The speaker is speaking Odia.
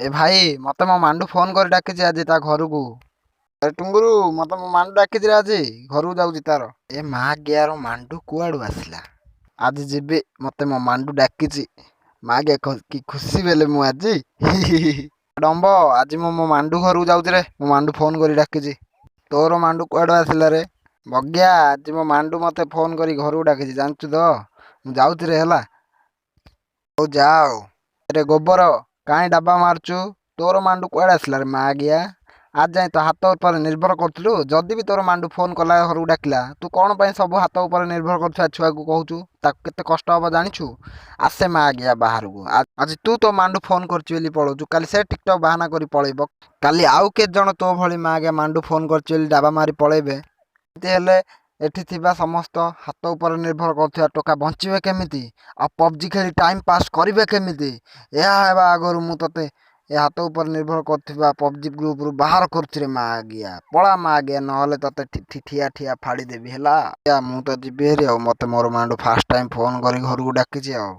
ଏ ଭାଇ, ମୋତେ ମୋ ମାଣ୍ଡୁ ଫୋନ୍ କରି ଡାକିଛି ଆଜି ତା ଘରକୁ। ଆରେ ଟୁଙ୍ଗୁରୁ, ମୋତେ ମୋ ମାଣ୍ଡୁ ଡାକିଛି ରେ, ଆଜି ଘରକୁ ଯାଉଛି ତାର। ଏ ମା ଗିଆର ମାଣ୍ଡୁ କୁଆଡ଼ୁ ଆସିଲା? ଆଜି ଯିବି, ମୋତେ ମୋ ମାଣ୍ଡୁ ଡାକିଛି। ମା ଗିଆ, କି ଖୁସି ବେଲେ ମୁଁ ଆଜି। ଡମ୍ବ, ଆଜି ମୁଁ ମୋ ମାଣ୍ଡୁ ଘରକୁ ଯାଉଛି ରେ, ମୋ ମାଣ୍ଡୁ ଫୋନ୍ କରି ଡାକିଛି। ତୋର ମାଣ୍ଡୁ କୁଆଡ଼ୁ ଆସିଲା ରେ? ବଗିଆ, ଆଜି ମୋ ମାଣ୍ଡୁ ମୋତେ ଫୋନ୍ କରି ଘରକୁ ଡାକିଛି, ଜାଣିଛୁ ତ? ମୁଁ ଯାଉଛି ରେ। ହେଲା, ହଉ ଯା। ଆଉ ରେ ଗୋବର, କାଇଁ ଡାବା ମାରୁଛୁ? ତୋର ମାଣ୍ଡୁ କୁଆଡ଼େ ଆସିଲା ରେ ମା ଗିଆ? ଆଜି ଯାଏଁ ତୋ ହାତ ଉପରେ ନିର୍ଭର କରୁଥିଲୁ। ଯଦି ବି ତୋର ମାଣ୍ଡୁ ଫୋନ୍ କଲା, ଘରକୁ ଡାକିଲା, ତୁ କ'ଣ ପାଇଁ ସବୁ ହାତ ଉପରେ ନିର୍ଭର କରୁଥିବା ଛୁଆକୁ କହୁଛୁ? ତାକୁ କେତେ କଷ୍ଟ ହବ ଜାଣିଛୁ? ଆସେ ମା ଗିଆ ବାହାରକୁ। ଆଜି ତୁ ତୋ ମାଣ୍ଡୁ ଫୋନ୍ କରିଛୁ ବୋଲି ପଳଉଛୁ, କାଲି ସେ ଟିକଟକ୍ ବାହାନା କରି ପଳେଇବ। କାଲି ଆଉ କେତେ ଜଣ ତୋ ଭଳି ମା ଗିଆ ମାଣ୍ଡୁ ଫୋନ୍ କରିଛୁ ବୋଲି ଡାବା ମାରି ପଳେଇବେ। ଏମିତି ହେଲେ ଏଠି ଥିବା ସମସ୍ତ ହାତ ଉପରେ ନିର୍ଭର କରୁଥିବା ଟୋକା ବଞ୍ଚିବେ କେମିତି ଆଉ ପବଜି ଖେଳି ଟାଇମ୍ ପାସ୍ କରିବେ କେମିତି? ଏହା ହେବା ଆଗରୁ ମୁଁ ତୋତେ ଏ ହାତ ଉପରେ ନିର୍ଭର କରୁଥିବା ପବଜି ଗ୍ରୁପରୁ ବାହାର କରୁଛି ରେ ମା ଗିଆ। ପଳା ମା ଗିଆ, ନହେଲେ ତତେ ଠିଆ ଠିଆ ଫାଡ଼ିଦେବି। ହେଲା, ମୁଁ ତ ଯିବି ହେରି। ଆଉ ମୋତେ ମୋର ମାଣ୍ଡୁ ଫାଷ୍ଟ ଟାଇମ୍ ଫୋନ୍ କରି ଘରକୁ ଡାକିଛି ଆଉ।